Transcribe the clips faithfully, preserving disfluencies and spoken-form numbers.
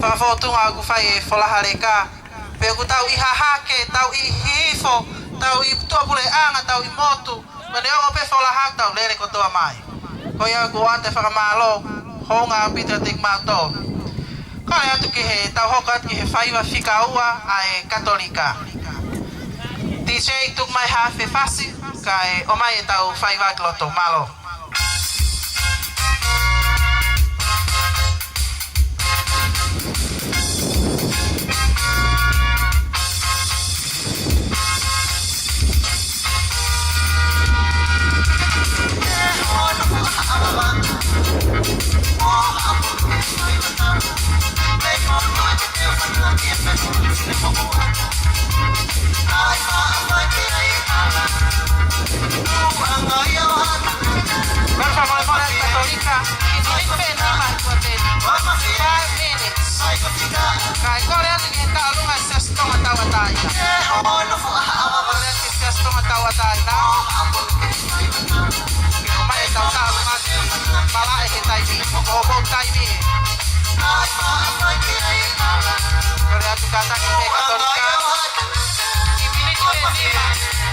Fakafōtunga ʻoku fai e folaha leka, pea ʻoku tau ʻi hahake, tau ʻi hihifo, tau ʻi tuʻapuleʻanga, tau ʻi motu, mo e ongo pē folaha tau lele kotoa mai. Ko ia ʻoku ʻoatu e fakamālō, hounga ʻaupito kiate kimautolu. Kole atu ki he, tau hoko atu ki he faiva fika ua ʻa e Katolika. D J, tuku mai ha afe fasi, kae ʻomai ʻetau faiva ki loto. Mālō. Vale, fakamolemole Katolika, kiʻi miniti pē nima ʻi tuʻa teni. Five minutes. Kae kole atu ki he taʻolunga Siasi Tonga Tauʻatāina. Kole atu ki he Siasi Tonga Tauʻatāina ke ʻomai ʻetau taʻolunga, malaʻe he taimi, ko hoʻomou taimi ē. Kole atu kātaki pē Katolika. Kiʻi miniti pē nima,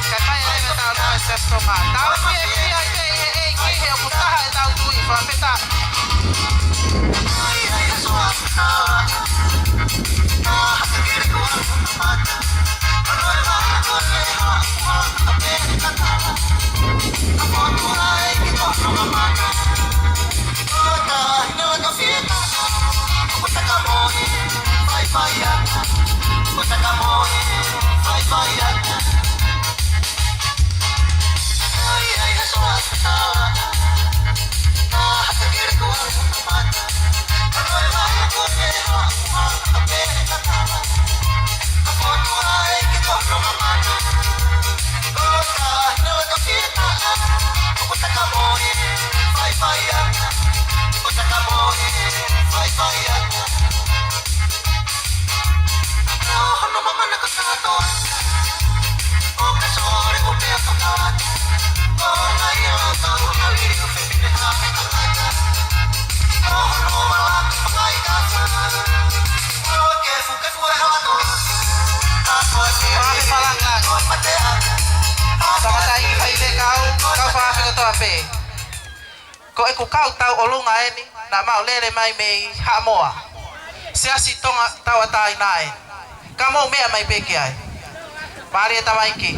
kae fai ai e taʻolunga Siasi Tonga. Tau pē pē ai pē ʻi he ʻEiki he ʻoku taha ʻetau tui, fakafetaʻi. Fakafetaʻi, fai pē kau, kau fakafetaʻi kotoa pē. Ko ʻeku kau tauʻolunga eni, naʻa mau lele mai mei Haʻamoa. Siasi Tonga Tauʻatāina ē. Ka mou meʻa mai pē ki ai. Mālie e tamaiki.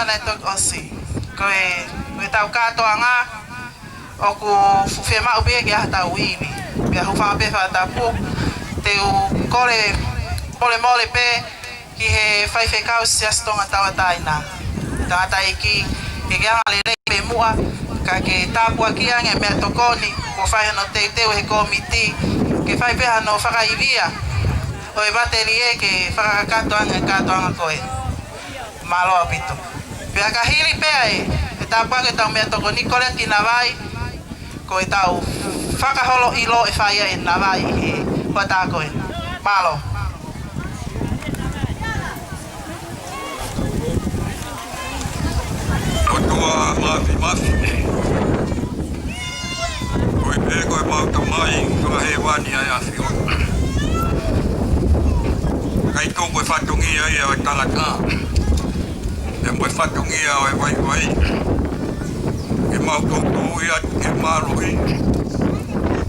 naʻe toki ʻosi. Ko e, ko ʻetau kātoanga, ʻoku fuʻu fiemaʻu pē ke ʻi ai haʻatau ivi. Pea hūfanga pē he fakatapu, te u kole, molemole pē, ki he faifekau Siasi Tonga Tauʻatāina. Tangataʻeiki, ke ke anga lelei pē muʻa, ka ke tāpuakiʻi ange meʻatokoni, kuo fai hono teuteu he kōmiti, ke fai pē hano fakaivia ʻo e vatelie ke fakakakato ange kātoanga ko ē. Mālō ʻaupito. Pea ka hili pē ʻa e, e tāpuaki ʻetau meʻatokoni, kole ki Navai, ko ʻetau fakaholo ʻilo ʻe fai ʻe Navai he hoʻatā ko ē. Mālō. ʻOtua Mafimafi. Ko e pē ko e mau Tamai fakahēvani ʻa e ʻAfiona. ʻIkai tuku e fatongia ia ʻo e tangata, pea mo e fatongia ʻo e vaivai, ke mau toutou ʻi atu ke mālohi,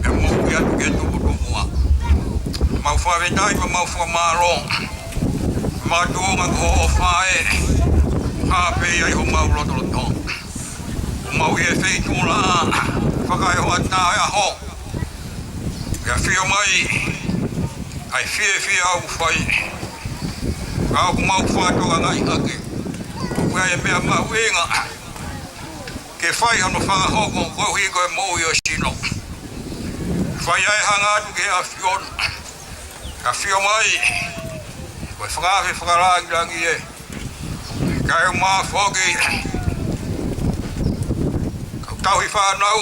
pea moʻui atu ke tuputupuʻa. Mau fakafetaʻi pea mau fakamālō, mātuʻa ko hoʻo ʻofa ē, hā pē ia ʻi homau lotolotonga. Mau ʻi he feituʻulaʻā fakaehoʻataʻeʻaho, ke ʻafio mai ʻa e fiefia ʻoku fai, ka ʻoku mau fakatokangaʻi hake ʻoku ʻi ai e meʻa mahuʻinga ke fai hono fakahoko koeʻuhi ko e moʻui ʻo e sino. Fai ai e hanga atu ki he ʻAfiona. ʻAfio mai, ko e fakaafe fakalāngilangi ē. Kae ʻumaʻā foki, kau tauhi fānau,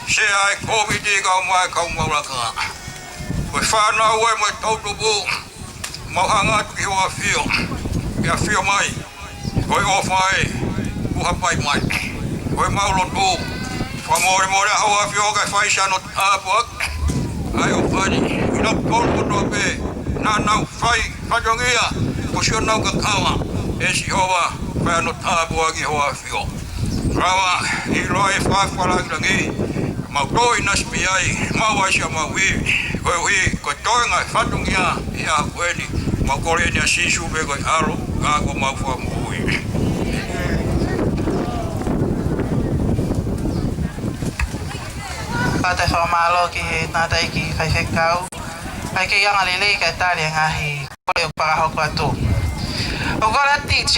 sea ʻa e kōmiti kae ʻumaʻā e kau maʻu lakanga. Ko e fānau ē mo e toʻutupu, mau hanga atu ki hoʻo ʻafio, ke ʻafio mai. Ko e ʻofa ē, ʻoku hapai mai. Ko e mau lotu, fakamolemole ʻa hoʻo ʻAfio ke fai siʻano tāpuaki ʻa e ʻofa ni ʻi he tolu kotoa pē naʻa nau fai fatongia, ko siʻonau kakava. ʻE Sihova, fai hano tāpuaki hoʻo ʻAfio. Lava ʻiloa e fakaafe fakalāngilangi, mau toe ʻinasi pē ai, mau ʻai siʻa mau ivi, koeʻuhi ko e toenga e fatongia ʻi he ʻaho ko eni. Mau kole eni ʻia Sīsū pē ko e ʻAlo, ka ko homau Fakamoʻui. Pea toe fakamālō ki he tangataʻeiki faifekau, kae kei anga lelei kae tali e ngaahi kole ʻoku fakahoko atu. ʻOku kole atu D J,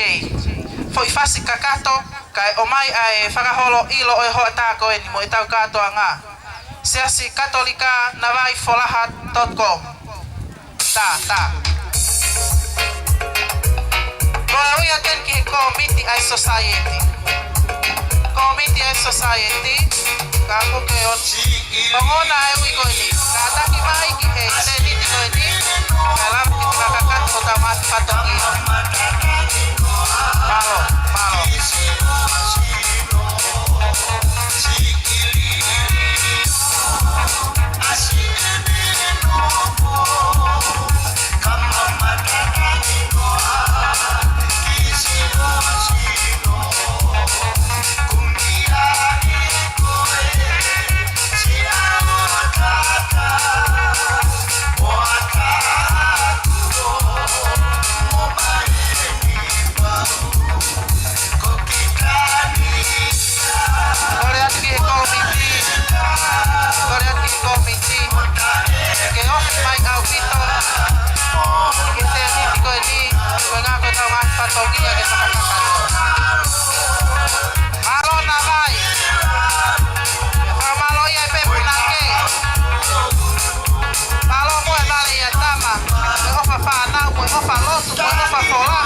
foʻi fasi kakato, kae ʻomai ʻa e fakaholo ʻilo ʻo e hoʻatā ko eni mo ʻetau kātoanga. Siasi Katolika Navai Folaha dot com. Tā, tā. Ko e ui atu eni ki he kōmiti ʻa e society. Kōmiti ʻa e society, ka ko ke on. Ongona e ui ko eni. Kātaki mai ki he tēniti ko eni. Kae lava ke fakakakato hotau ngaahi fatongia. Mālō, mālō. Kole atu ki he kōmiti. Kole atu ki he kōmiti. Ke ofi mai ʻaupito ki he tēniti ko eni, ko e ngaahi ko e tau ngaahi fatongia ke fakakakato. Mālō Navai. Fakamālō ia e pē punake. Mālō mo e vale ia tama. Mo e ʻofa fānau, mo e ʻofa lotu, mo e ʻofa folaha.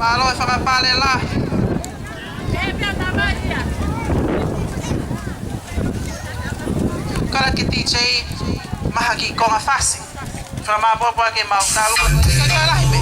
Mālō e fakapale lahi. Kātaki D J, maha ki konga fasi. Fakamāopoopo ʻaki ʻemau talu. Kātaki lahi pē.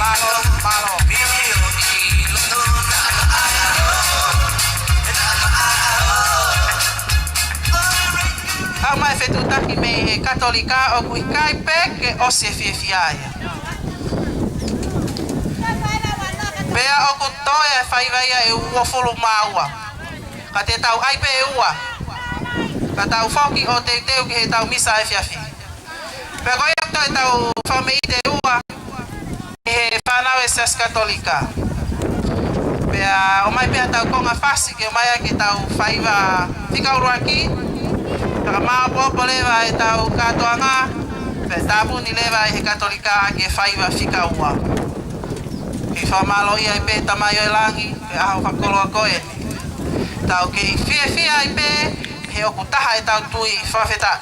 Mālō, mālō. Haʻu mai e fetuʻutaki mei he Katolika ʻoku ʻikai pē ke ʻosi e fiefia ia. Pea ʻoku toe e faiva ia ʻe uofulu mā ua. Ka te tau ʻai pē ʻe ua. Ka tau foki ʻo teuteu ki heʻetau misa efiafi. Pea ko ia ʻoku toe tau fakameʻite ʻe ua ʻi he fānau e Siasi Katolika. Pea ʻomai pē ʻetau konga fasi ke ʻomai ʻaki ʻetau faiva fika ʻuluaki. Fakamāopoopo leva ʻetau kātoanga. Pea tāpuni leva ʻe he Katolika ʻaki e faiva fika ua. Kei fakamālōʻia ai pē Tamai ʻo e langi, he ʻaho fakakoloa ko eni. Tau kei fiefia ai pē, he ʻoku taha ʻetau tui. Fakafetaʻi.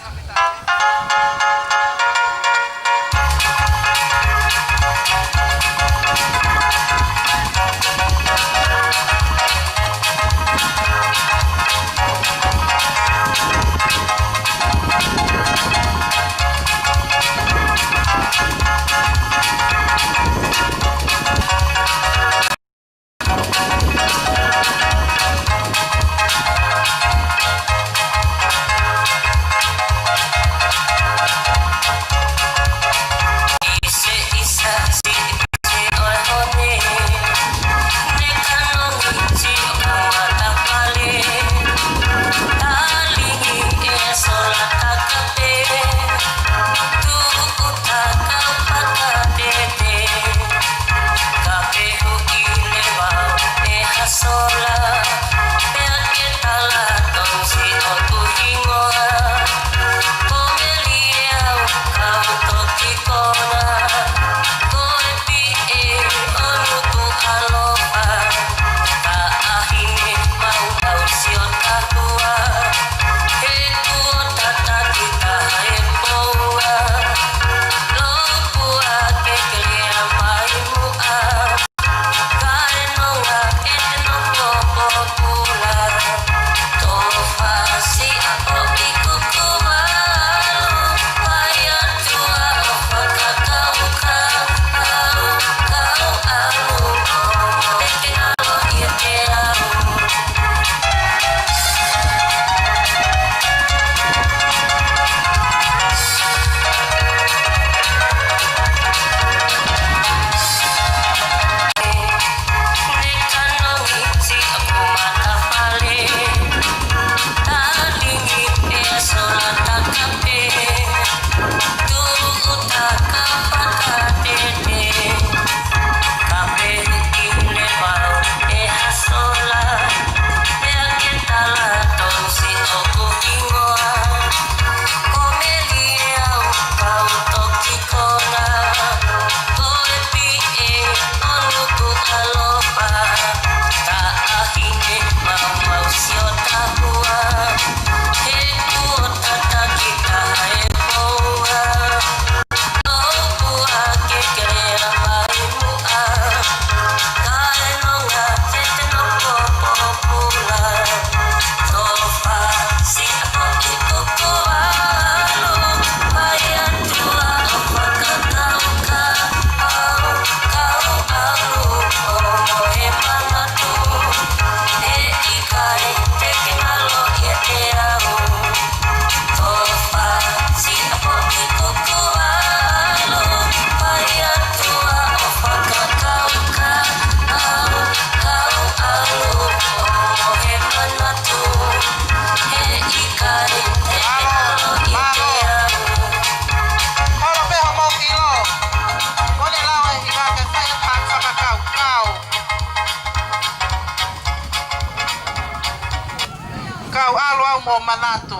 Kau ʻalu au mo manatu.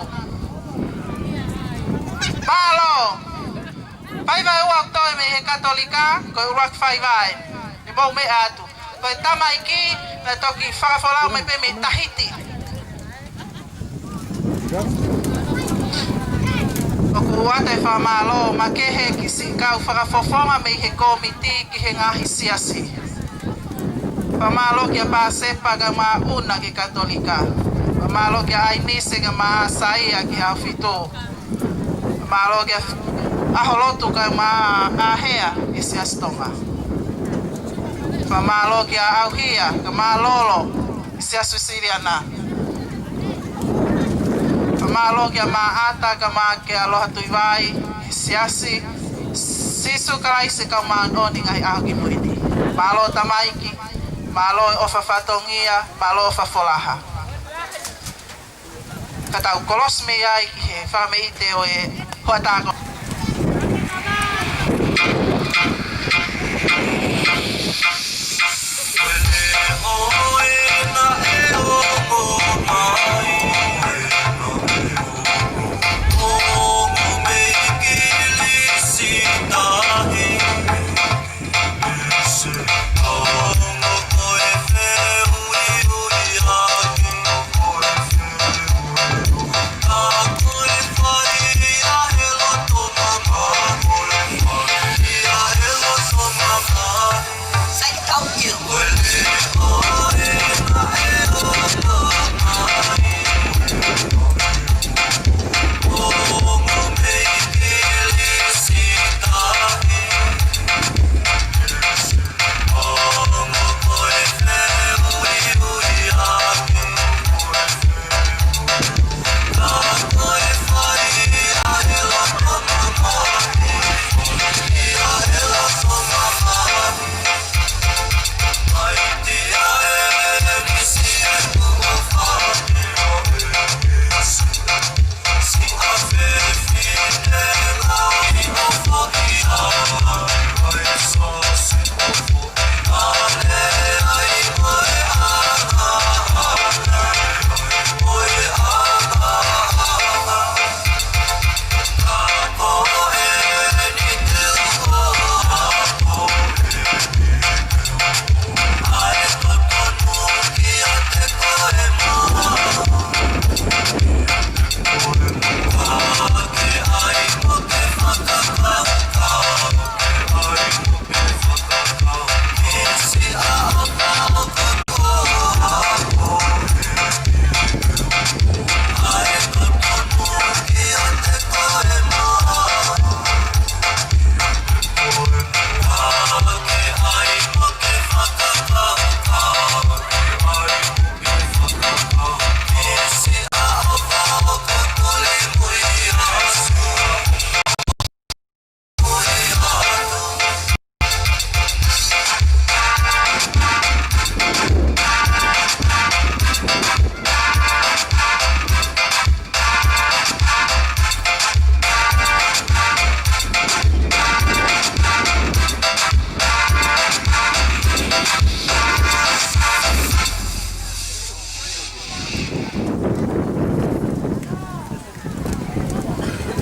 Mālō. Faiva ʻe ua ʻoku toe mei he Katolika, ko e ʻuluaki faiva ē. Ne mou meʻa atu. Ko e tamaiki, naʻe toki fakafolau mai pē mei Tahiti. ʻOku ou ʻoatu e fakamālō makehe ki siʻi kau fakafofonga mei he kōmiti ki he ngaahi siasi. Fakamālō kia Pāsepa kae ʻumaʻā ʻUna ki he Katolika. Fakamālō kia ʻAinise kae ʻumaʻā ʻAsaia ki he ʻAhofitu. Fakamālō kia ʻAholotu kae ʻumaʻā ʻAhea ki he Siasi Tonga. Fakamālō kia ʻAuhia kae ʻumaʻā Lolo ki he Siasi Uēsiliana. Fakamālō kia Maʻata kae ʻumaʻā kia Aloha Tuʻivai ki he Siasi Sīsū Kalaisi Kau Māʻoniʻoni ʻi he Ngaahi ʻAho Kimui Ni. Mālō tamaiki, mālō e ʻofa fatongia, mālō ʻofa folaha. Ka tau kolosi mei ai ki he fakameʻite ʻo e hoʻatā ko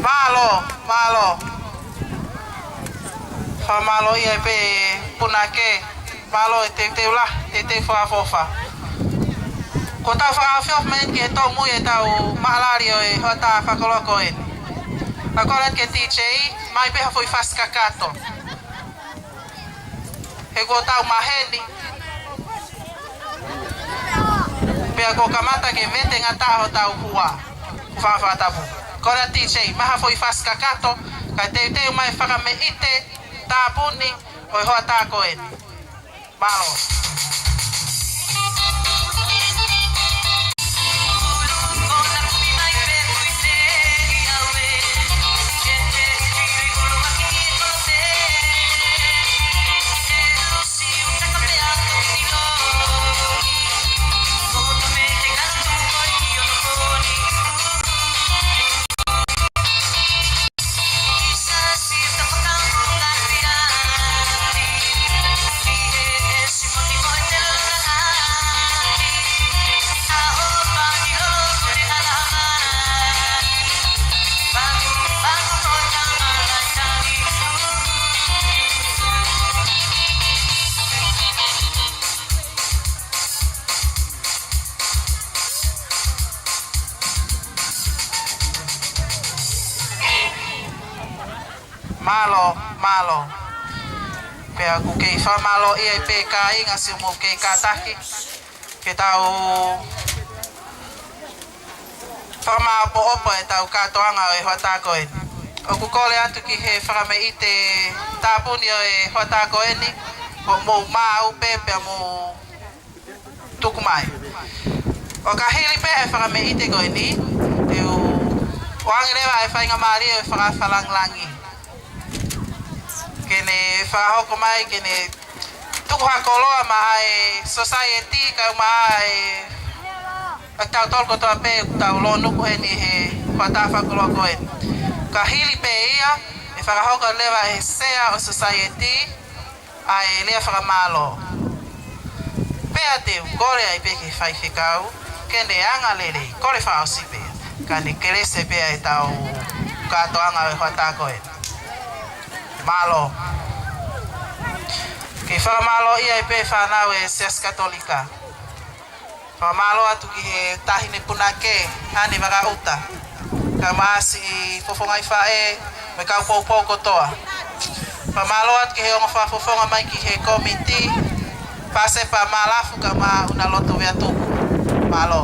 Mālō, mālō. Fakamālō ia pē punake. Mālō e teuteu lahi, teuteu fakaʻofoʻofa. Ko ʻetau fakaʻofoʻofa mai ki he tōmui ʻetau maʻalali ʻo e hoʻatā fakakoloko eni. Ka kole ki he D J, mai pē ha foʻi fasi kakato. He kuo tau maheni. Pea kuo kamata ke vete ngata hotau hua. Kuo fakafatapu. Kole D J, mai ha foʻi fasi kakato, kae teuteu mai fakameʻite tāpuni ʻo e hoʻatā ko eni. Mālō. Mālō, mālō. Pea ʻoku kei fakamālō ia ʻi pē kāinga siʻomou kei kātaki ke tau fakamāʻopoʻopo ʻetau kātoanga ʻo e hoʻatā ko eni. ʻOku kole atu ki he fakameʻite tāpuni ʻo e hoʻatā ko eni, ʻoku mou maʻu pē pea mou tuku mai. ʻO ka hili pē ʻa e fakameʻite ko eni, te u ʻoange leva ʻa e faingamālie ʻo e fakafalanglangi ke ne fakahoko mai, ke ne tuku ha koloa maʻa e society, kae ʻumaʻā e, ʻa tautolu kotoa pē ʻoku tau lōnuku heni he hoʻatā fakakoloa ko eni. Ka hili pē ia, ʻe fakahoko leva ʻe he sea ʻo e society ʻa e lea fakamālō. Pea te u kole ai pē ki he faifekau ke ne angalelei, kole fakaʻosi pē, kae ne kelesi pē ʻetau kātoanga ʻo e hoʻatā ko eni. Mālō. Kei fakamālō ia ʻi pē fānau ʻa e Siasi Katolika. Fakamālō atu ki he Taʻahine Punake, Ane Vakaʻuta, kae ʻumaʻā siʻi fofongaʻi faʻē mo e kau poupou kotoa. Fakamālō atu ki he ongo fakafofonga mai ki he kōmiti, Pāsepa Malafu kae ʻumaʻā ʻUnaloto Veatupu. Mālō.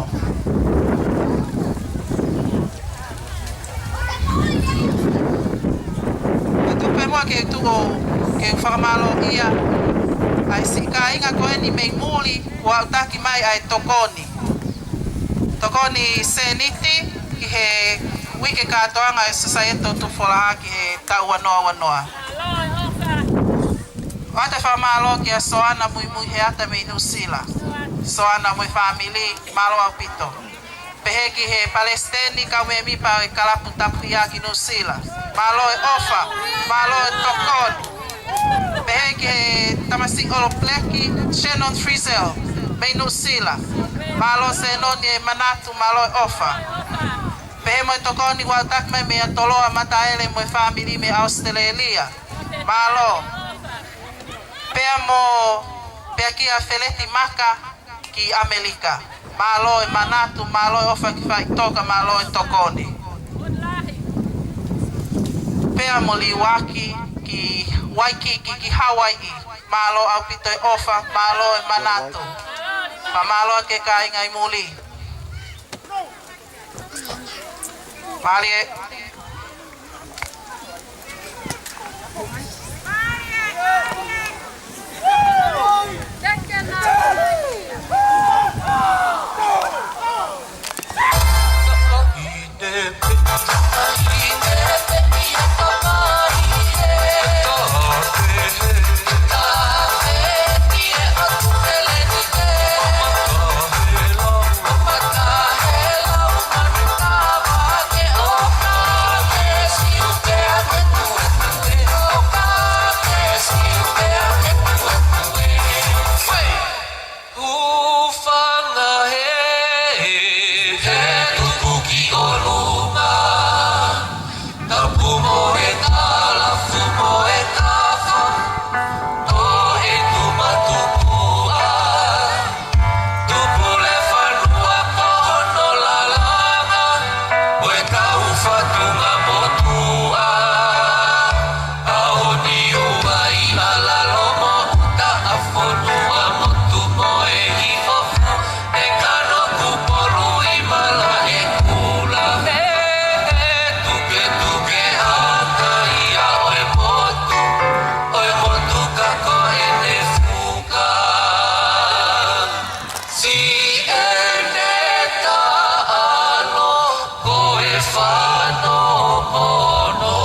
Ka tuku pē muʻa ke tuku, ke fakamālō ia ʻa e siʻi kāinga ko eni mei muli, kuo aʻutaki mai ʻa e tokoni. Tokoni sēniti ki he uike kātoanga ʻa e Sosaieti Tufolaha ki he taʻu ua noa ua noa. ʻOatu e fakamālō kia Soana Muimui Heata mei Nuʻusila. Soana mo e fāmili, mālō ʻaupito. Pehē ki he palesiteni kau mēmipa ʻo e kalapu Tapuhia ki Nuʻusila. Mālō e ʻofa, mālō e tokoni. Pehē ki he tamasiʻi All Black, Shannon Frizzell, mei Nuʻusila. Mālō Shannon e manatu, mālō e ʻofa. Pehē mo e tokoni kuo aʻutaki mai meia Toloa Mataele mo e fāmili mei ʻAositelēlia. Mālō. Pea mo, pea kia Feleti Maka ki ʻAmelika. Mālō e manatu, mālō e ʻofa ki Faʻitoka, mālō e tokoni. Pea mo Liuaki ki Waikiki, ki Hawaiʻi. Mālō ʻaupito e ʻofa, mālō e manatu. Pea mālō ki he kāinga ʻi muli. Mālie. Hūfanga he, he tuku ki ʻolunga. Tapu mo e kalafu mo e kafa, ʻo e tuma tupuʻa. Tupule fanua ko hono lalanga, mo e kau fatunga motuʻa. ʻAho ni ua i ʻAlalo mo ʻUta, ʻa fonua motu mo e hifo fu, e kano Kupolu ʻi Malaʻekula. He, he, tuketuke hata ia ʻo e motu, ʻo e motu ka ko ʻene fuka. Siʻene taʻalo ko e fano mono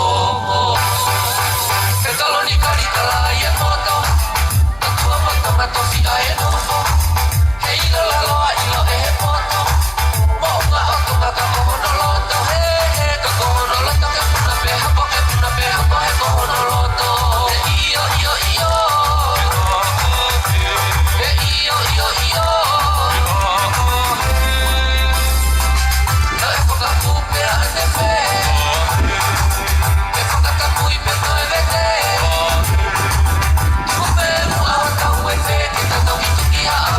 mo. Ke talo ni kali kala ia moto. Ka kua mato mato fiʻa e nofo. He ʻilo lalo ʻa ʻilo ʻe he moto. Moʻunga ʻo Tonga ka ko hono loto. He, he, ka ko hono loto ke puna pē hapo, ke puna pē hapo, he ko hono loto. He ʻio, ʻio, ʻio. He ʻio, ʻio, ʻio. Naʻe fakakupu pea ʻane fē. Ke fakatapui pē ko e vete. Tuku pē muʻa ʻo tau e fē ke tatau i tuki haʻa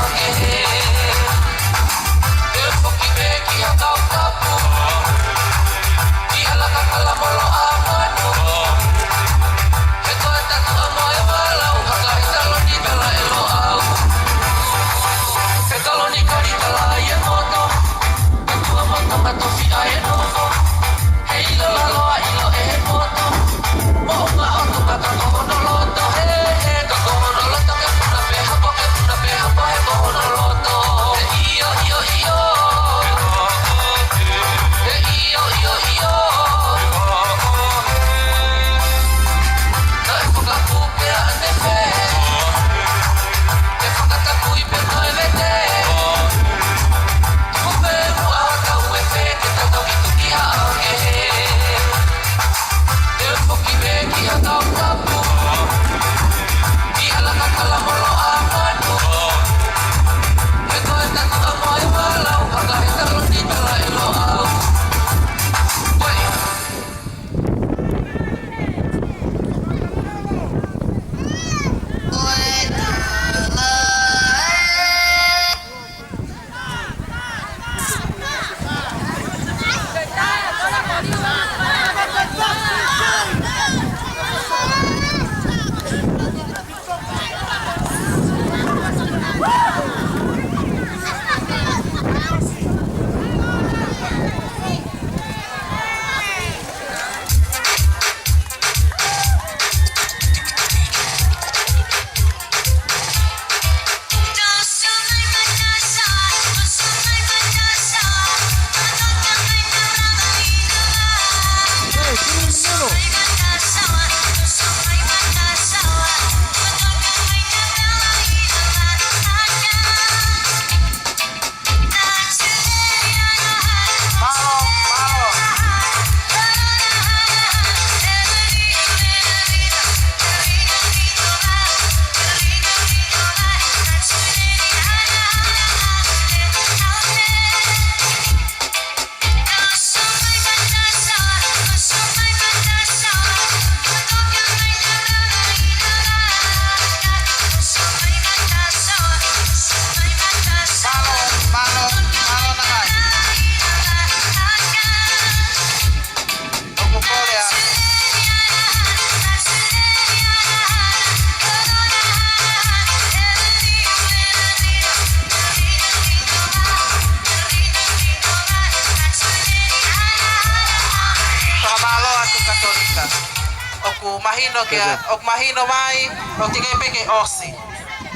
Katolika. ʻOku mahino ke, ʻoku mahino mai, ʻoku teʻeki pē ke ʻosi.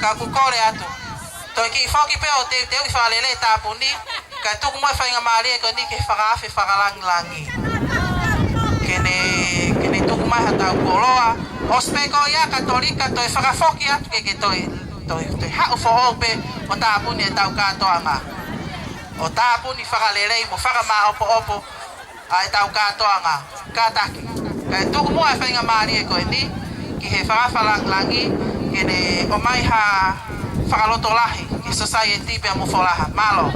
Ka ʻoku kole atu. Toe kiʻi foki pē ʻo teuteuʻi fakalelei e tāpuni, kae tuku muʻa e faingamālie ko eni ke fakaafe fakalāngilangi. Ke ne, ke ne tuku mai haʻatau koloa, ʻosi pē ko ia Katolika, toe fakafoki atu ke, ke toe, toe, toe haʻu foʻou pē ʻo tāpuni ʻetau kātoanga. ʻO tāpuni fakalelei mo fakamāʻopoʻopo ʻa ʻetau kātoanga, kātaki. Kae tuku muʻa e faingamālie ko eni, ki he fakaafe fakalāngilangi, ke ne ʻomai ha fakalotolahi, ki he sōsaieti pea mo Folaha. Mālō.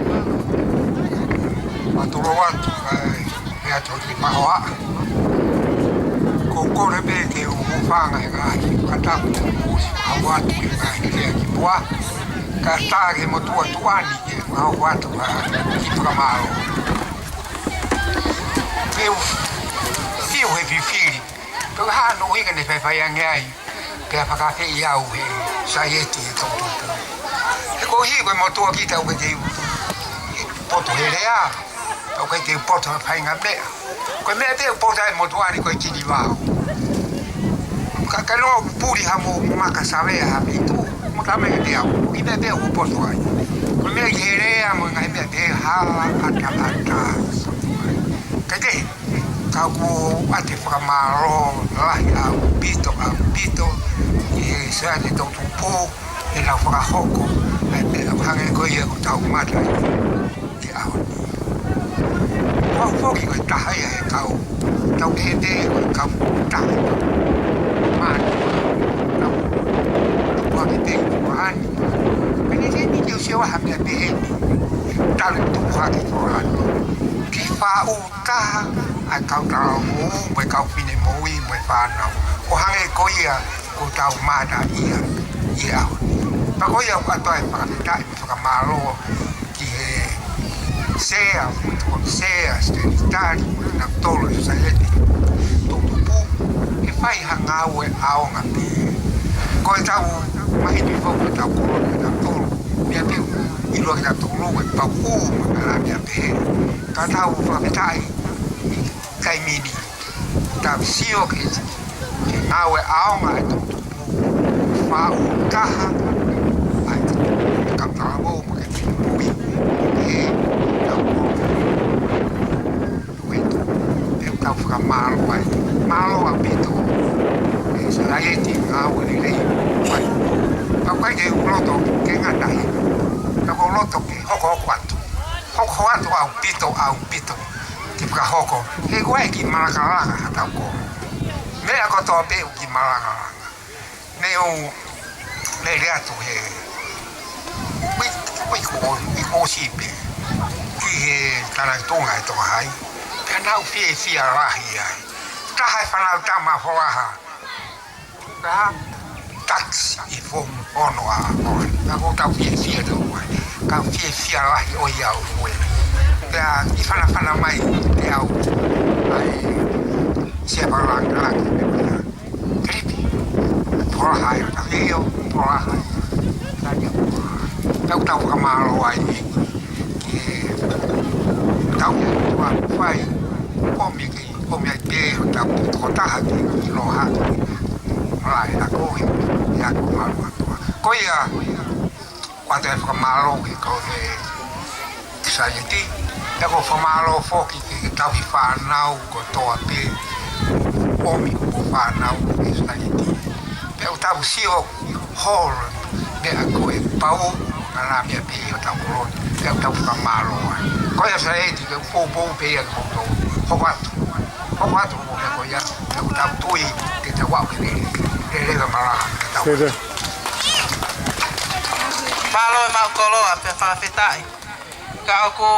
Mālō atu, ʻai, ʻai atu ki Mahoa. Ko e kole pē ke u hūfanga he ngaahi fakatapu, ʻosi hau atu he ngaahi lea ki muʻa. Ka tā ke motuʻa tuʻa ni ke u hau atu ha kiʻi fakamālō. Pea u, pea u he fifili. Pea u hano ʻuhinga ne faifai ange ai. Pea fakaafeʻi au he saieti e toʻutupu. He ko e hiko e motuʻa kita ʻoku kei poto he lea. ʻOku kei poto he faʻahinga meʻa. Ko e meʻa te u poto ai motuʻa ni ko e kini vao. Ka, ka no puli ha mo maka savea ha meitu. Mo tā mai ke te au. Ko e meʻa te u poto ai. Ko e meʻa ki he lea mo e ngaahi meʻa te ha, ata, ata. Ka ke, ka ʻoku ʻoatu e fakamālō lahi ʻaupito, ʻaupito, ʻi he saieti toʻutupu, ʻenau fakahoko, ʻa e meʻa hangē ko ia ʻoku tau mata he ʻaho ni. Ko au foki ko e taha ia he kau, tau pehē pē ko e kau taha. Mani, kau, kau ake pē i Folaha ni. Pea ne teʻeki ke u sio ha meʻa pehē ni. Talu tuʻu hake Folaha ni. Ke faʻu taha, ʻa e kau talavou, mo e kau finemoʻui, mo e fānau. ʻO hangē ko ia, ʻoku tau mata ia, ʻi he ʻaho ni. Pea ko ia ʻoku ʻoatu ai e fakafetaʻi mo e fakamālō ki he sea, mo e tokoni sea, sekelitali, mo kinautolu e saieti toʻutupu, ke fai ha ngāue ʻaonga pē. Ko ʻetau mahino foki ʻetau kolo, kinautolu, meʻa pē ʻoku ʻiloa kinautolu, ʻoku pau ʻo mangala meʻa pehē. Ka tau fakafetaʻi, taimi ni, tau sio ki he, ki he ngāue ʻaonga ʻa e toʻutupu, faʻu taha, ʻa e kau talavou mo e kau finemoʻui, ʻi he tau kolo. Ko e tau fakamālō ai. Mālō ʻaupito. ʻE saieti ngāue lelei. Mai. Ka ʻoku ʻikai ke u loto ke ngata ai. Ka ʻoku ou loto ke hokohoko atu. Hokohoko atu ʻaupito, ʻaupito. Ke fakahoko. He ʻoku ʻikai ke malakalaka haʻatau kolo. Meʻa kotoa pē ʻoku malakalaka. Ne u lele atu he uike, uike kuo, uike kuo ʻosi pē ki he talatuʻunga ʻe Toka Hai. Pea naʻa ku fiefia lahi ai. Taha e fānau tama Folaha. Ka taksi ʻi Foomu Ono ʻa Folaha. Ka ko e tau fiefia tau ai. Ka fiefia lahi ʻo ia ʻo ue. Pea ʻi fanafana mai te au ai sia palangalaki me mea. Kelipi. Folaha ia, ka fio, Folaha ia. Ka ia Folaha. Tau tau fakamālō ai. Ke tau ia tua fai. ʻOmi ke, ʻomi ai pē, ʻo tau tokotaha ke ʻiloa hake. Malaʻe ako he, he ako mālō atu. Ko ia, ʻoatu e fakamālō ki he kau he saieti. Pea ʻoku ou fakamālō foki ki he tauhi fānau kotoa pē ʻomi hoʻo fānau ki he saieti. Pea ʻoku tau sio holo meʻa ko e pau, ngaahi meʻa pē ʻi hotau kolo ni. Pea ʻoku tau fakamālō ai. Ko ia saieti ke poupou pē ia ke moutolu. Hoko atu. Hoko atu mo e meʻa ko ia. Pea ʻoku tau tui ke tau aʻu ki he lele. Lele ka malaʻe ke tau. Lele. Mālō e maʻu koloa pea fakafetaʻi. Ka ʻoku,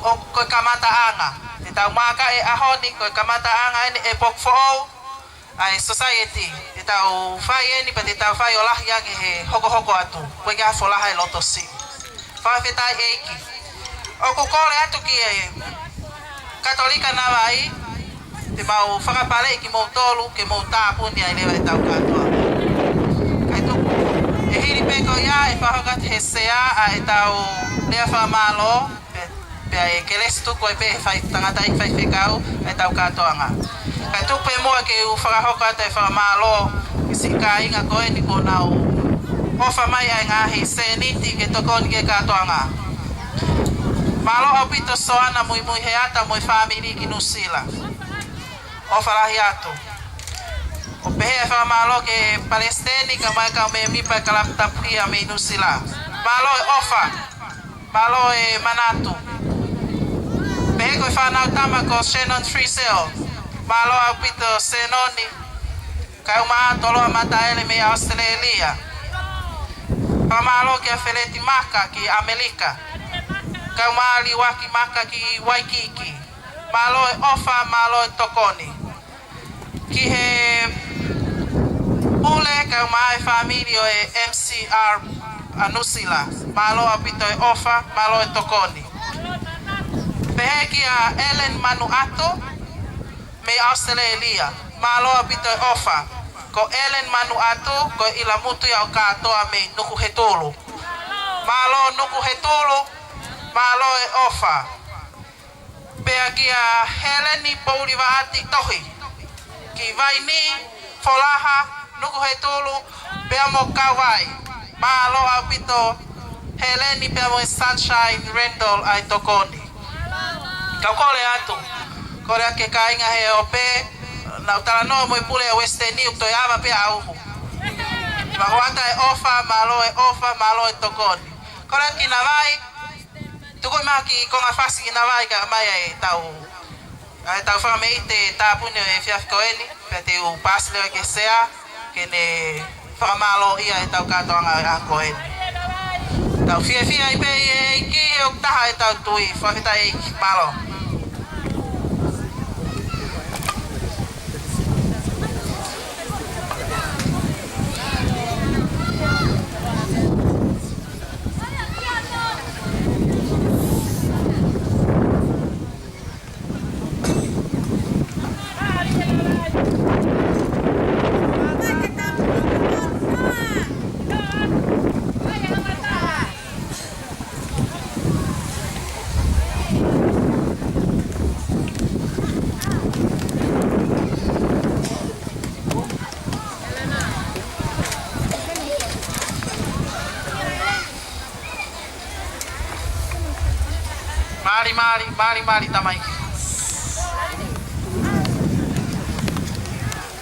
ʻoku ko e kamataʻanga. Te tau maaka e ʻaho ni ko e kamataʻanga eni e poku foʻou ʻa e sōsaieti. Te tau fai eni pea te tau fai ʻo lahi ange he hokohoko atu. Ko e kia Folaha e loto siʻi. Fakafetaʻi ʻEiki. ʻOku kole atu ki he Katolika Navai, te mau fakapaleʻi kimoutolu, ke mou tāpuni ai leva ʻetau kātoa. Kae tuku, ʻe hili pē ko ia, ʻe fakahoko atu he sea ʻa ʻetau lea fakamālō, pe-, pea ʻe kelesi tuku ai pē he fai tangataʻeiki faifekau, ʻetau kātoanga. Kae tuku pē muʻa ke u fakahoko atu e fakamālō ki he siʻi kāinga ko eni kuo nau ʻofa mai ʻa e ngaahi sēniti ke tokoni ki he kātoanga. Mālō ʻaupito Soana Muimuiheata mo e fāmili ki Nuʻusila. ʻOfa lahi atu. ʻO pehē e fakamālō ki he palesiteni kae ʻumaʻā e kau mēmipa e Kalapu Tapu Hia mei Nuʻusila. Mālō e ʻofa. Mālō e manatu. Pehē ki he fānau tama ko Shannon Frizzell. Mālō ʻaupito Shannon. Kae ʻumaʻā Toloa Mataele mei ʻAositelēlia. Fakamālō kia Feleti Maka ki ʻAmelika. Kae ʻumaʻā Liuaki Maka ki Waikīkī. Mālō e ʻofa, mālō e tokoni. Ki he pule kae ʻumaʻā e fāmili ʻo e M C R ʻa Nuʻusila. Mālō ʻaupito e ʻofa, mālō e tokoni. Pehē kia Ellen Manuʻatu mei ʻAositelēlia. Mālō ʻaupito e ʻofa. Ko Ellen Manuʻatu, ko e ʻilamutu ia ʻo Kātoa mei Nukuhetulu. Mālō Nukuhetulu, mālō e ʻofa. Pea kia Heleni Poulivaati Tohi, ki Vaini, Folaha, Nukuhetulu, pea mo Kauvai. Mālō ʻaupito Heleni pea mo e Sunshine Randall ʻa e tokoni. Kau kole atu. Kole atu ki he kāinga he ope, naʻa ku talanoa mo e pule ʻa Western Union, toe ava pē ʻa uhu. Mou ʻoatu e ʻofa, mālō e ʻofa, mālō e tokoni. Kole atu ki Navai, tuku mai ha kiʻi konga fasi ki Navai kae ʻomai ai ʻetau, ʻetau fakameʻite tāpuni ʻo e efiafi ko eni, pea te u paasi leva ki he sea, ke ne fakamālōʻia ʻetau kātoanga ʻo e ʻaho ko eni. Tau fiefia ai pē ʻi he ʻEiki, ʻoku taha ʻetau tui, fakafetaʻi ʻEiki, mālō. Mālie, mālie, mālie, mālie tamaiki.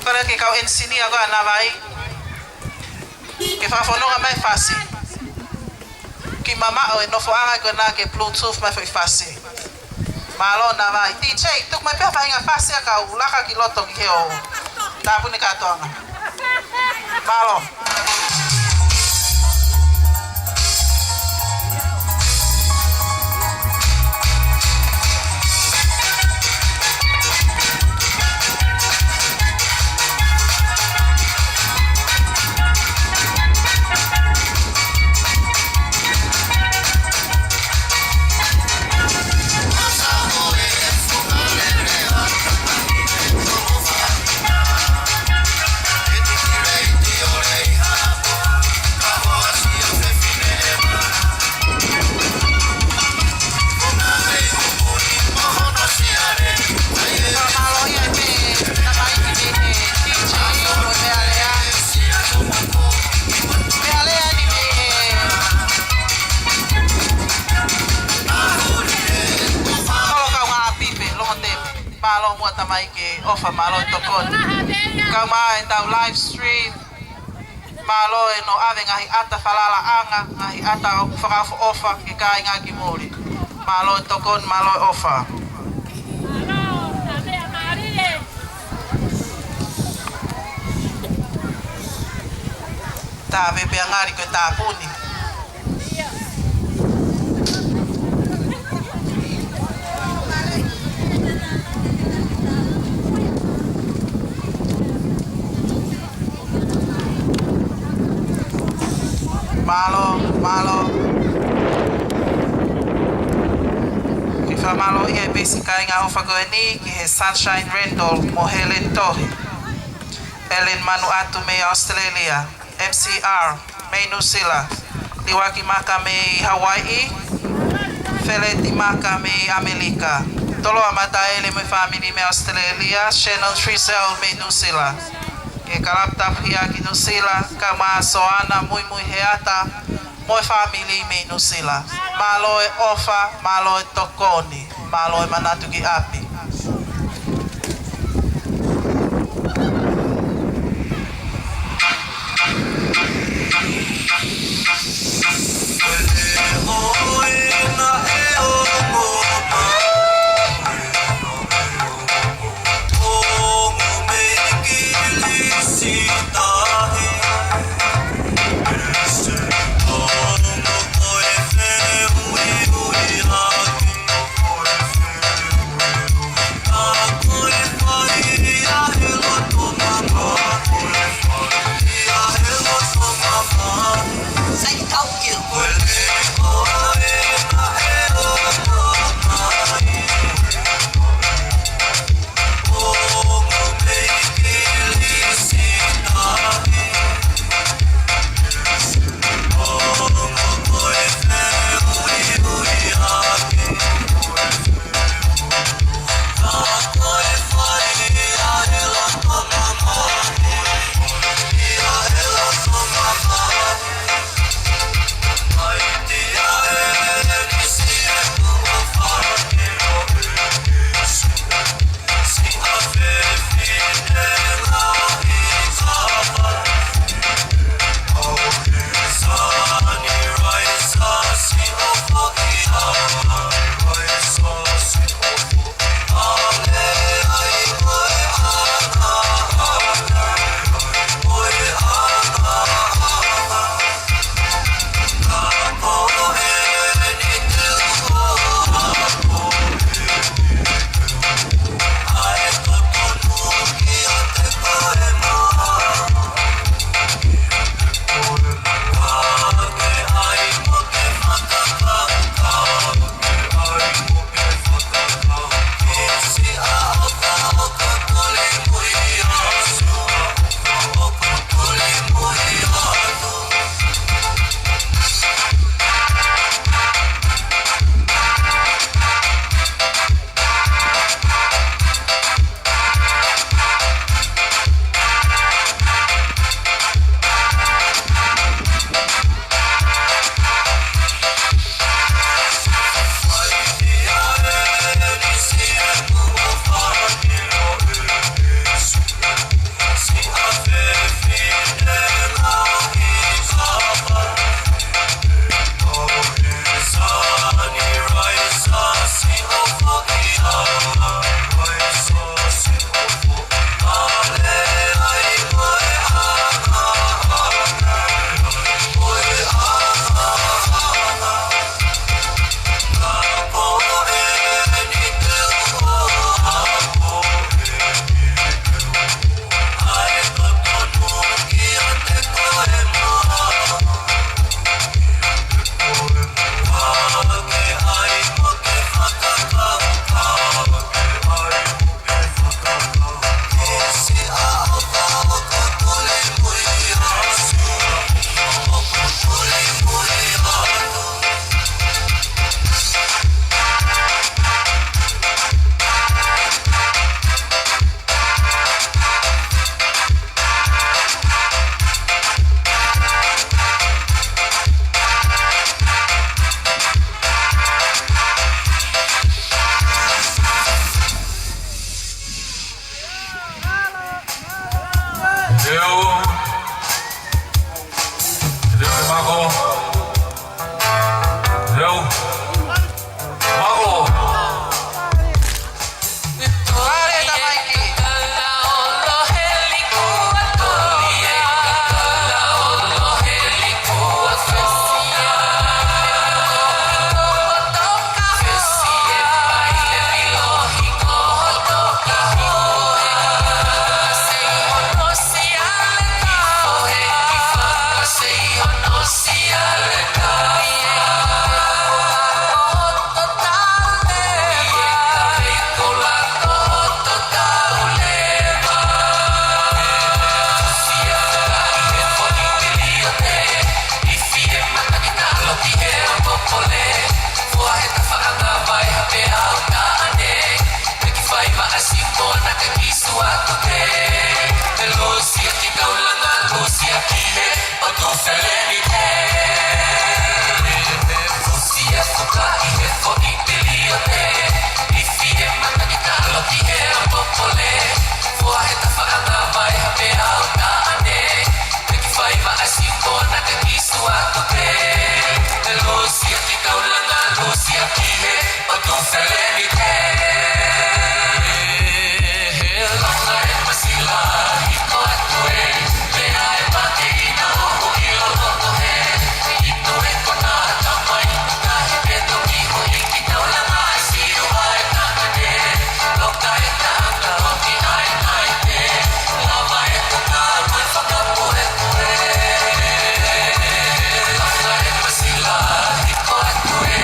Kole ki he kau enisinia ko ē ʻa Navai ke fakafononga mai fasi. Kiʻi mamaʻo e nofoʻanga ko ena ke Bluetooth mai foʻi fasi. Mālō Navai. D J, tuku mai pē ha faʻahinga fasi ʻa kau laka ki loto ki he ʻo tāpuni kātoanga. Mālō. Mālō muʻa tamaiki, ʻofa, mālō e tokoni. Kau mai ʻetau live stream. Mālō e ʻave ngaahi ʻata falalaʻanga, ngaahi ʻata ʻoku fakaʻofoʻofa ki he kāinga ki muli. Mālō e tokoni, mālō e ʻofa. Tā pē pea ngali ko e tāpuni. Mālō, mālō. Ke fakamālō ia e pesi kāinga ʻofa ko eni ki he Sunshine Randall mo Helen Tohi. Ellen Manuʻatu mei Australia. M C R mei Nuʻusila, Liuaki Maka mei Hawaii, Feleti Maka mei ʻAmelika. Toloa Mataele mo e fāmili mei ʻAositelēlia, Shannon Frizzell mei Nuʻusila. Ki he kalapu Tapuhia ki Nuʻusila, kae ʻumaʻā Soana Muimui Heata mo e fāmili mei Nuʻusila. Mālō e ʻofa, mālō e tokoni, mālō e manatu ki ʻapi. Leo. Leo Mako. Leo. Mako. Kona ke kisu atu te, te lusia ki kaulanga, lusia ki he ʻotu feleni te. Lusia fuka ʻi he foʻi pili ʻo te, ifi e mata ki talo ki he ʻopo pole. Fua he tafaʻanga vai ha pe au ta ane. Peki faiva a siu kona ke kisu atu te, te lusia ki kaulanga, lusia ki he ʻotu feleni te. He langa e masila, hiko atu e, lea e mateina ʻoku ʻilo loko he, ʻi tuʻe kona tamai, tahi pe toki hui ki kaulanga a siu ai ta ane. Loka e ta anga, loki ai ai te, lava e ta ka, mai fakapulepule. Langa e masila, hiko atu e,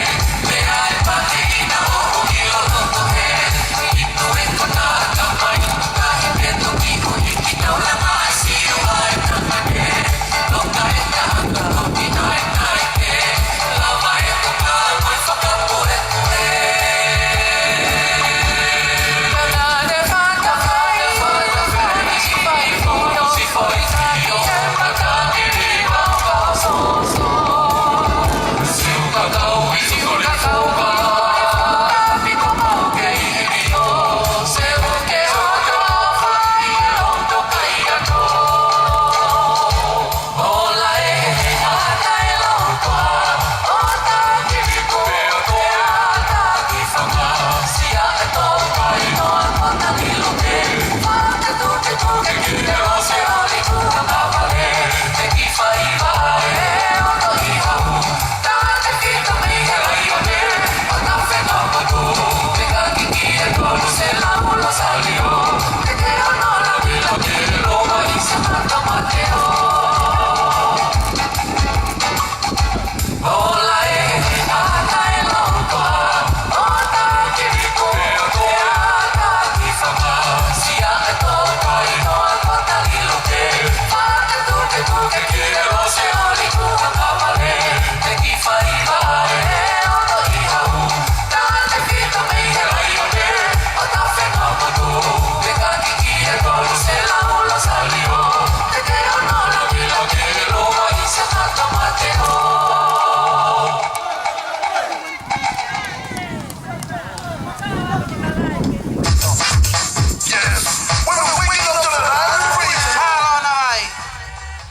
Yes. When we wake up to the land, we Mālō nai.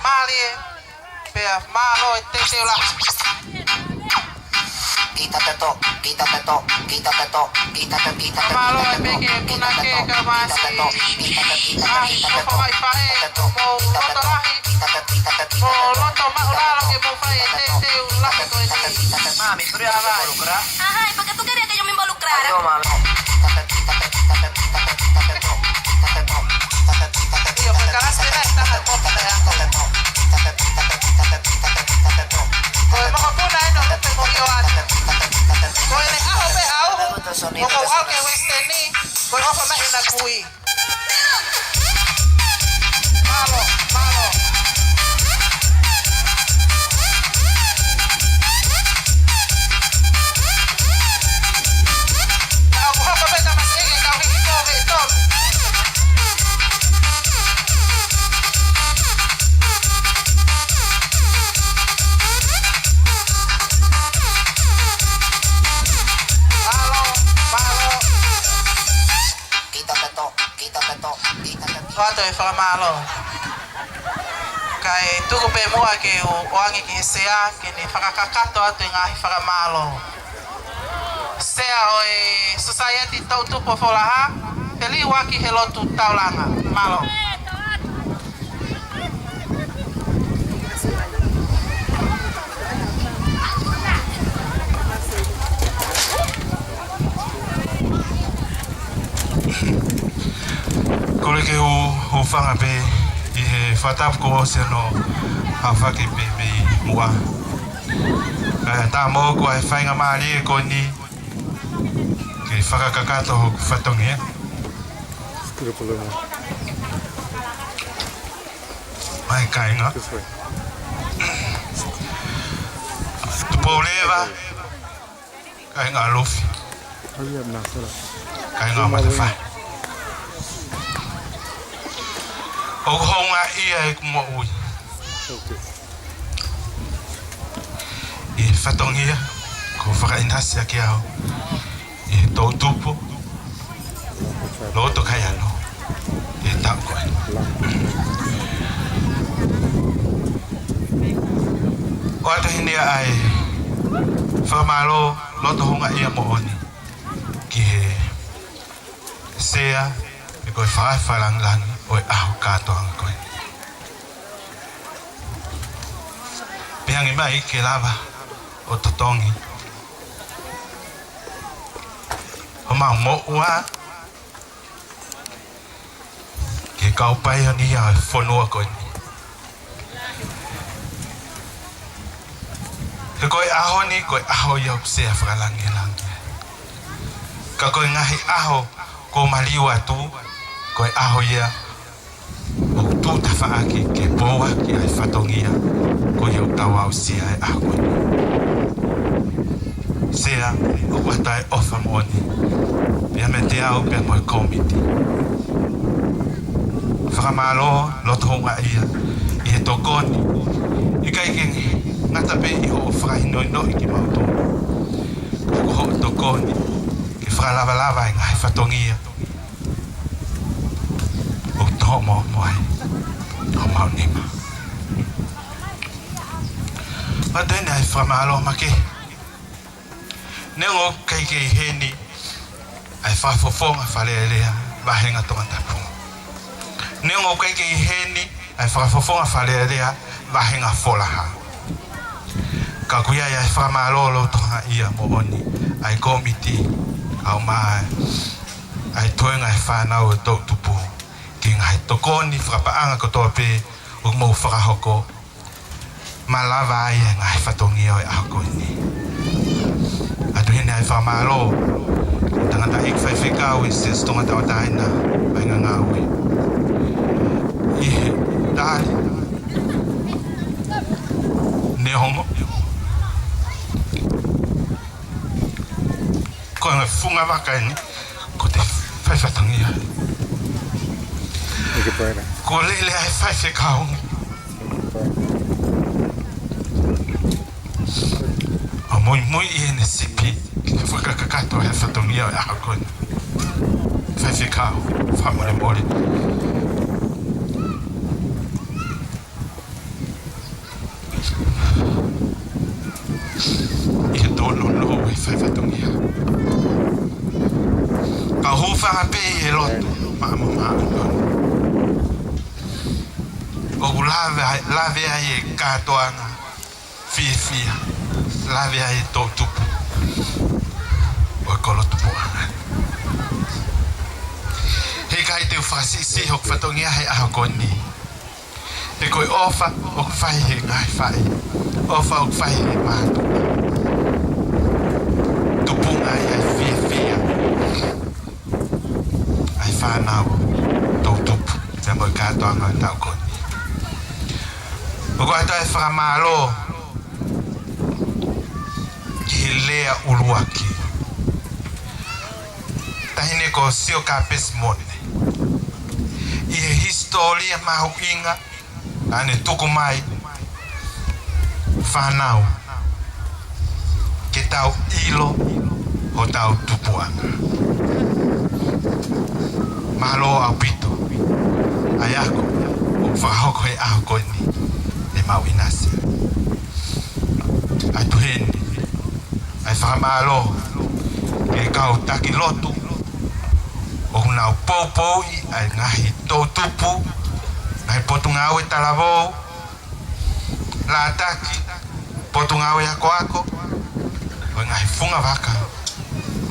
Mālie. Pea mālō e teuteu lahi. Kita teto, kita teto, kita teto, kita teto, kita teto. Mālō e peke punake ka masi. Ai, ʻoku mai pae, mo loto lahi. Mo loto maʻulalo ke mo fai e teuteu lahi ko eni. Mami, suri a vai. Ahai, pakatukaria ka yo mi bolu Clara. Ayo, mami. Io, ke kalasi pē naʻe taha kopi naʻe ako. Ko e mokopuna ʻe no te mo io atu. Ko e ne aho pē au. Ko ko au ke Western ni. Ko e ofa mai na kui. Mālō, mālō. Ka ʻoku hoko pē tamasiʻi ke kau hiki tō he tonu. Mālō, mālō. Kita teto, kita teto, kita teto. Ko atu e fakamālō. Kae tuku pē muʻa ke u ʻoange ki he sea, ke ne fakakakato atu e ngaahi fakamālō. Sea ʻo e Society Toʻutupu ʻo Folaha, Feliuaki Helotu Taulanga. Mālō. Kole ke u hūfanga pē ʻi he fakatapu kuo ʻosi hono aofaki pē mei muʻa. Kae tā moʻoku ʻa e faingamālie ko eni ke fakakakato hoku fatongia. Mai kāinga. Tupou leva. Kāinga Alofi. Kāinga Matafai. ʻOku houngaʻia ʻeku moʻui ʻi he fatongia kuo fakaʻinasi ʻaki au ʻe he toʻutupu loto Kaiano ʻi he taʻu ko eni. ʻOku ʻoatu heni ʻa e fakamālō loto houngaʻia moʻoni ki he Sea, pea ko e Fakalāngilangi ʻo e ʻaho kātoanga ko eni. Pea hangē mai ke lava ʻo totongi homau moʻua ki he kau paionia ʻo e fonua ko eni. He ko e ʻaho ni, ko e ʻaho ia ʻoku Sea fakalāngilangi. Ka ko e ngaahi ʻaho kuo maliu atu, ko e ʻaho ia ʻoku tuʻu tafaʻaki ke pouaki ʻa e fatongia ko ia ʻoku tau aʻusia he ʻaho ko eni. Sea, ʻoku ʻoatu e ʻofa moʻoni pea meiate au pea mo e kōmiti. Fakamālō loto houngaʻia ʻi he tokoni, ʻikai ke ngata pē ʻi hoʻo fakahinohinoʻi kimautolu, ka ko hoʻo tokoni ke fakalavalava e ngaahi fatongia ʻoku tō mo mo ai homau nima. ʻOatu heni ʻa e fakamālō makehe. Neongo ʻoku ʻikai ke ʻi heni ʻa e Fakafofonga Fale Alea Vāhenga Tongatapu, neongo ʻoku ʻikai ke ʻi heni ʻa e Fakafofonga Fale Alea Vāhenga Folaha, ka ʻoku ʻi ai ʻa e fakamālō loto houngaʻia moʻoni ʻa e kōmiti, ʻa e ʻomai ʻa e toenga e fānau ʻo e toʻutupu ki he ngaahi tokoni fakapaʻanga kotoa pē ʻoku mou fakahoko, malava ai e ngaahi fatongia ʻo e ʻaho ko eni. ʻOatu heni ʻa e fakamālō ki he tangataʻeiki faifekau ʻi he Siasi Tonga Tauʻatāina Vaʻinga Ngāue ʻi he tali, neongo ko e funga vaka eni, ko e fai fatongia. Kuo lele ʻa e faifekau ʻo muimui ʻi heʻene sipi ke fakakakato e fatongia ʻo e ʻaho ko eni. Faifekau, fakamolemole. ʻI he tōnounou e fai fatongia, ka hūfanga pē ʻi he lotu maʻamaʻa, ʻoku lave ai, lave ai e kātoanga fiefia, lave ai e toʻutupu ʻo e kolo tupuʻanga. He ʻikai te u fakasiʻisiʻi hoku fatongia he ʻaho ko eni. He ko e ʻofa ʻoku fai he ngaahi faʻē, ʻofa ʻoku fai he mātuʻa, tupunga ai ʻa e fiefia ʻa e fānau toʻutupu, pea mo e kātoanga ʻo e taʻu ko eni. ʻOku ʻoatu ʻa e fakamālō ki he lea ʻuluaki, Taʻahine ko Siokapesi Mone, ʻi he hisitōlia mahuʻinga naʻa ne tuku mai, fānau, ke tau ʻilo hotau tupuʻanga. Mālō ʻaupito ʻa e ako ʻoku fakahoko he ʻaho ko eni ʻe Mauinasi. ʻOatu heni ʻa e fakamālō ki he kau taki lotu ʻoku nau poupouʻi ʻa e ngaahi toʻutupu, ngaahi potungāue talavou, lātaki, potungāue akoako ʻo e ngaahi funga vaka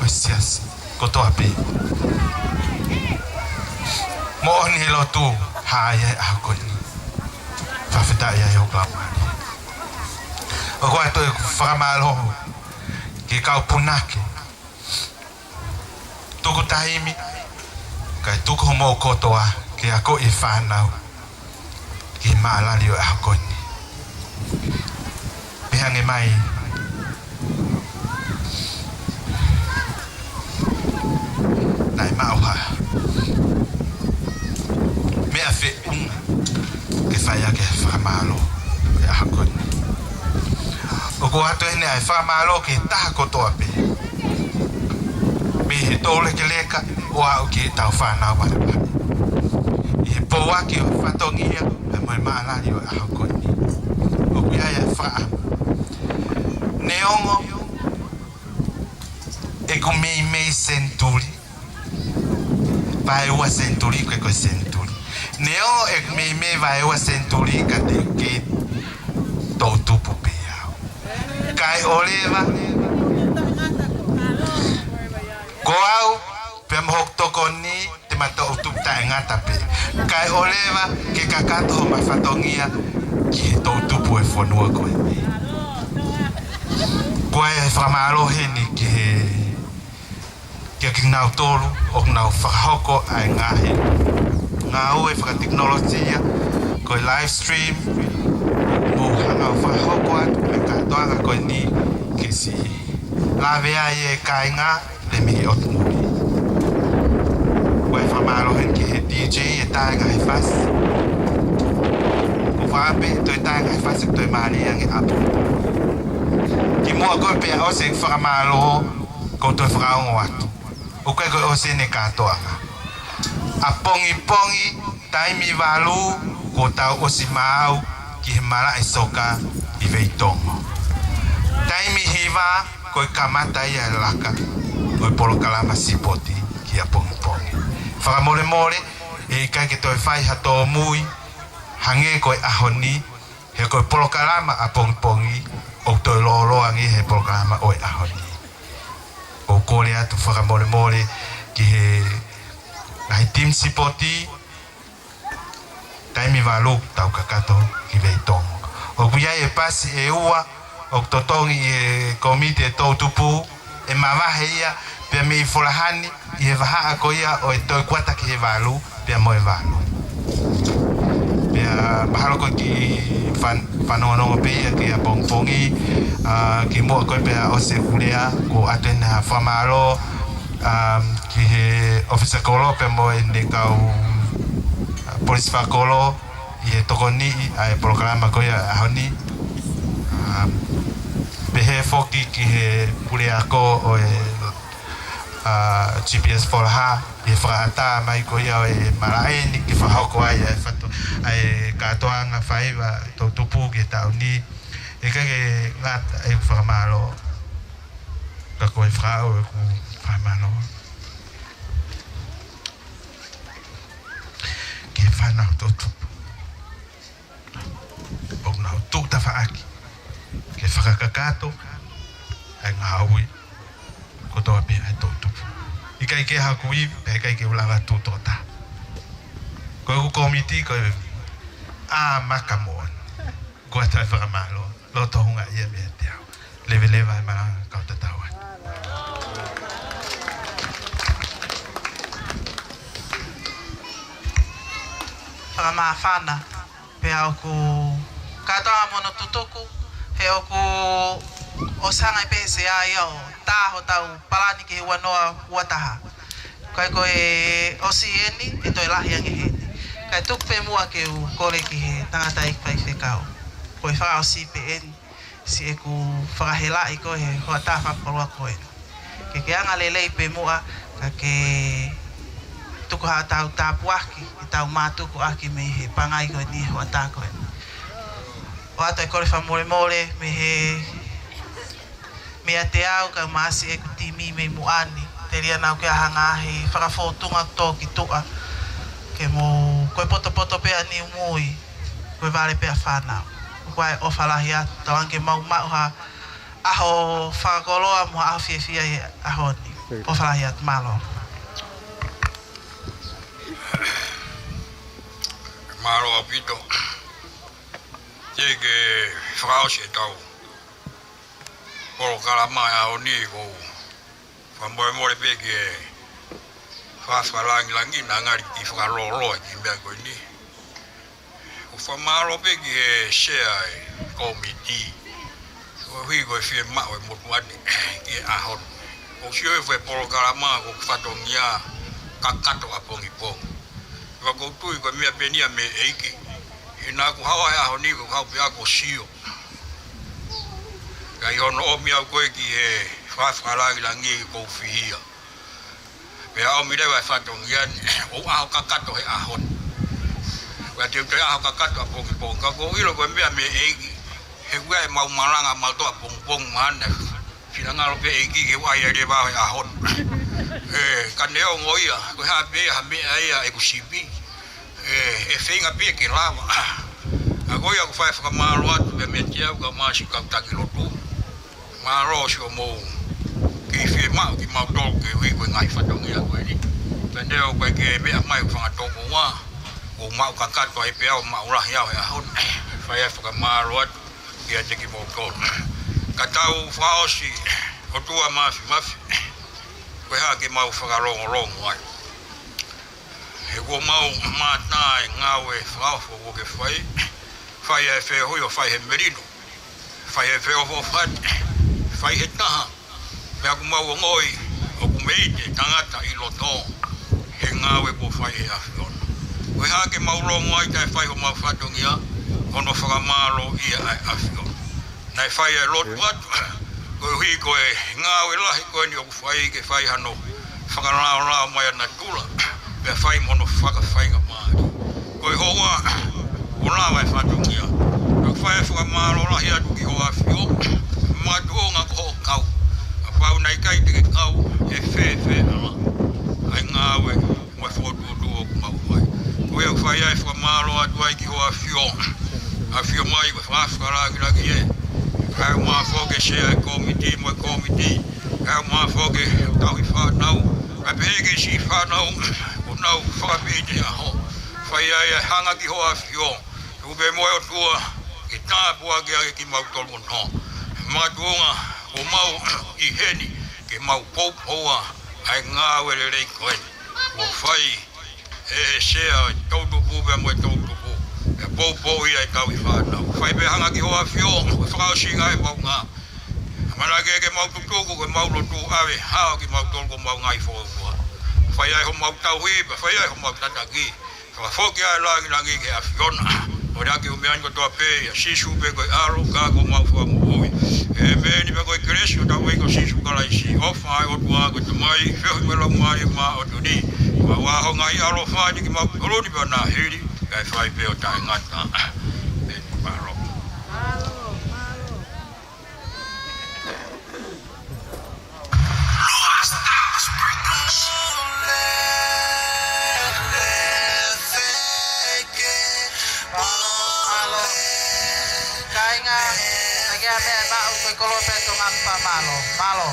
ʻo e siasi kotoa pē. Moʻoni e lotu hā ia he ʻaho ko eni. Fakafetaʻi ai hoku laumālie. ʻOku ʻoatu e fakamālō ki he kau punake, tuku taimi kae tuku homou kotoa ke akoʻi e fānau ki he mālali ʻo e ʻaho ko eni. Pehē ange mai, naʻe maʻu ha meʻa feʻunga fakamālō he ʻaho ko eni. ʻOku ʻoatu heni ʻa e fakamālō ki he taha kotoa pē mei he toulekeleka ʻo aʻu ki heʻetau fānau vahevahe ʻi he pouaki ʻo e fatongia pea mo e maʻalali ʻo e ʻaho ko eni. ʻOku ʻi ai ʻa e fakaʻamu. Neongo ʻeku meimei senituli, vaeua senituli, ʻikai ko e senituli. Neongo ʻeku meimei vaeua senituli ka te u kei toʻutupu pē au. Kae ʻoua leva, ko au, pea mo hoku tokoni, te ma toʻutupu taʻengata pē. Kae ʻoua leva ke kakato homa fatongia ki he toʻutupu ʻo e fonua ko eni. Ko e fakamālō heni ki he, kia kinautolu ʻoku nau fakahoko ʻa e ngaahi ngāue fakatekinolosia, ko e live stream, mou hanga ʻo fakahoko atu ʻa e kātoanga ko eni ke siʻi lave ai e kāinga, le mei ʻotu mui. Ko e fakamālō heni ki he D J ʻe taʻengata he fasi. Ko fakape toe taʻengata he fasi, toe mālie ange ʻapongipongi. Kimuʻa ko ē pea ʻosi e fakamālō, ʻoku ou toe fakaongo atu, ʻoku ʻikai ko e ʻosi eni e kātoanga. ʻApongipongi, taimi valu, kuo tau ʻosi maau ki he malaʻe soka ʻi Veitongo. Taimi hiva, ko e kamata ia e laka ʻo e polokalama sipoti ki ʻapongipongi. Fakamolemole, ʻe ʻikai ke toe fai ha tōmui hangē ko e ʻaho ni, he ko e polokalama ʻapongipongi ʻoku toe lōloa ange he polokalama ʻo e ʻaho ni. ʻOku ou kole atu fakamolemole ki he ngaahi timi sipoti, taimi valu tau kakato ki Veitongo. ʻOku ʻi ai e pasi ʻe ua ʻoku totongi ʻe he kōmiti ʻe toʻutupu, ʻe mavahe ia pea mei Folahani ʻi he vahaʻa ko ia ʻo e toe kuata ki he valu, pea mo e valu. Pea mahalo ko e kiʻi fan-, fanongonongo pē ia ki ʻapongipongi, ʻa, kimuʻa ko ē pea ʻosi ʻeku lea, ʻoku ʻoatu eni ha fakamālō, um, ki he ʻōfisa kolo pea mo ʻene kau, ʻa, polisi fakakolo ʻi he tokoniʻi ʻa e polokalama ko ia ʻaho ni. Um, pehē foki ki he puleako ʻo e, ʻa, G P S Folaha, ʻi he fakaʻatā mai ko ia ʻo e malaʻe ni ke fakahoko ai ʻa e fato-, ʻa e kātoanga faiva toʻutupu ki he taʻu ni. ʻE ʻikai ke ngata ʻeku fakamālō, ka ko e fakaʻau ʻeku fakamālō ki he fānau toʻutupu ʻoku nau tuʻu tafaʻaki ke fakakakato ʻa e ngāue kotoa pē ʻa e toʻutupu. ʻIkai ke haku ivi, pea ʻikai ke u lava tuʻu tokotaha. Ko ʻeku kōmiti, ko e ʻa maka moʻoni. Ko e toe fakamālō, loto hunga ia meiate au. Leveleva e malanga kau tatau atu. Fakamāfana, pea ʻoku kātoa mono tutuku, he ʻoku ʻosi hanga pē he sea ia ʻo tā hotau palani ki he ua noa ua taha. Kae ko e ʻosi eni, ʻe toe lahi ange heni. Kae tuku pē muʻa ke u kole ki he tangataʻeiki faifekau. Ko e fakaʻosi pē eni, siʻeku fakahelaʻi ko ē he hoʻatā fakakoloa ko eni. Ke ke anga lelei pē muʻa, ka ke tuku haʻatau tāpuaki, ke tau mātuku ʻaki mei he pangai ko eni he hoʻatā ko eni. ʻOatu e kole fakamolemole, mei he meiate au kae ʻumaʻā siʻeku timi mei muʻa ni. Telia naʻa ku ʻi ai ha ngaahi fakafōtunga tō ki tuʻa. Ke mou, ko e potopoto pē ʻa Niumui, ko e vale pē ʻa fānau. Ko e ʻofa lahi atu, tauange ke mau maʻu ha ʻaho fakakoloa mo ha ʻaho fiefia he ʻaho ni. ʻOfa lahi atu, mālō. Mālō ʻaupito. Teʻeki ke fakaʻosi ʻetau polokalama he ʻaho ni, ʻoku ou fakamolemole pē ki he fakalāngilangi naʻa ngali kiʻi fakalōloa e kiʻi meʻa ko eni. ʻOku ou fakamālō pē ki he sea e kōmiti. Koeʻuhi ko e fiemaʻu e motuʻa ni ki he ʻaho ni. ʻOku ou sio he foʻi polokalama ko e fatongia kakato ʻapongipongi. Ka ʻoku ou tui ko e meʻa pē eni ia mei he ʻEiki. He Naʻa ku haʻu he ʻaho ni, ko e haʻu pē ʻaku ʻo sio. Ka ʻi hono ʻomi au ko ē ki he fakafakalāngilangi, ʻoku ou fihia. Pea ʻomi leva e fatongia ni, ʻoku ʻaho kakato he ʻaho ni. Pea te u toe ʻaho kakato ʻapongipongi. Ka ʻoku ou ʻilo ko e meʻa mei he ʻEiki. He ʻoku ʻi ai ʻemau malanga mautolu ʻapongipongi mahalo naʻe finangalo pē ʻEiki ke u ʻai ai leva he ʻaho ni. ʻE, ka neongo ia, ko e hā pē ha meʻa ia ʻeku sivi. ʻE, ʻe feinga pē ke lava. ʻA ko ia ʻoku fai e fakamālō atu pē meiate au kae ʻumaʻā siʻi kau taki lotu. Mālō siʻomou kei fiemaʻu kimautolu ke ui ko e ngaahi fatongia ko eni. Pea neongo ko e ke meʻa mai ʻoku fanga toko ua. ʻOku ou maʻu kakato ai pē au, maʻu lahi au he ʻaho ni. Fai ai e fakamālō atu kiate kimoutolu. Ka tau fakaʻosi, ʻOtua Māfimafi, ko e hā ke mau fakalongolongo ai. He kuo mau mātā e ngāue fakaofo kuo ke fai, fai ʻa e feohi ʻo fai he melino, fai he feʻofoʻofani, fai he taha, pea ʻoku mau ongoʻi ʻoku mei te tangata ʻi loto he ngāue kuo fai he ʻAfiona. Ko e hā ke mau longo ai taʻe fai homau fatongia, hono fakamālōʻia ʻa e ʻAfiona. Naʻe fai e lotu atu, koeʻuhi ko e ngāue lahi ko eni ʻoku fai ke fai hano fakalaolao mai ʻa natula, pea fai mo hono fakafaingamālie. Ko e houa, ʻoku lava e fatongia. Ka ʻoku fai e fakamālō lahi atu ki hoʻo ʻAfio, makatuʻunga ko hoʻo kau. Kapau naʻe ʻikai te ke kau, ʻe fēfē ʻa e ngāue mo e fokotuʻutuʻu ʻoku mau fai. Ko ia ʻoku fai ai e fakamālō atu ai ki hoʻo ʻAfio. ʻAfio mai ko e fakafakalāngilangi ē. Kae ʻumaʻā foki e sea e kōmiti mo e kōmiti. Kae ʻumaʻā foki e tauhi fānau. Kae pehē ki he siʻi fānau ʻoku nau fakapiʻi he ʻaho. Fai ai e hanga ki hoʻo ʻAfio. Tuku pē muʻa ʻe ʻOtua ke tāpuaki ange kimautolu kotoa. Makatuʻunga ʻoku mau ʻi heni ke mau poupou ʻa e ngāue lelei ko eni. Kuo fai ʻe he sea ʻo e toʻutupu pea mo e toʻutupu. Pea poupou ia ʻe tauhi fānau. Fai pē hanga ki hoʻo ʻAfio, ko e fakaʻosinga ʻemau ngāue. ʻAmanaki ke mau tutuku, ke mau lotu ʻave hao kimautolu ko homau ngaahi foʻi ua. Fai ai homau tauhi, pea fai ai homau tataki. Fakafoki ʻa e langilangi ki he ʻAfiona. ʻO ʻiloange ʻa e meʻa ni kotoa pē, ʻia Sīsū pē ko e ʻAlo, ka ko homau Fakamoʻui. ʻĒmeni. Pea ko e kelesi ʻa hotau ʻEiki ko Sīsū Kalaisi, ʻofa ʻa e ʻOtua ko e Tamai, feohi mo e Laumālie Māʻoniʻoni, ʻoua ʻe hoko ʻi he ʻaloʻofa ni kimautolu ni pea ʻo nāhili, kae fai pē ʻo taʻengata. ʻĒmeni. Mālō. Kāinga, ʻa e meʻa ʻe maʻu ko e kolope Tonga pea mālō, mālō.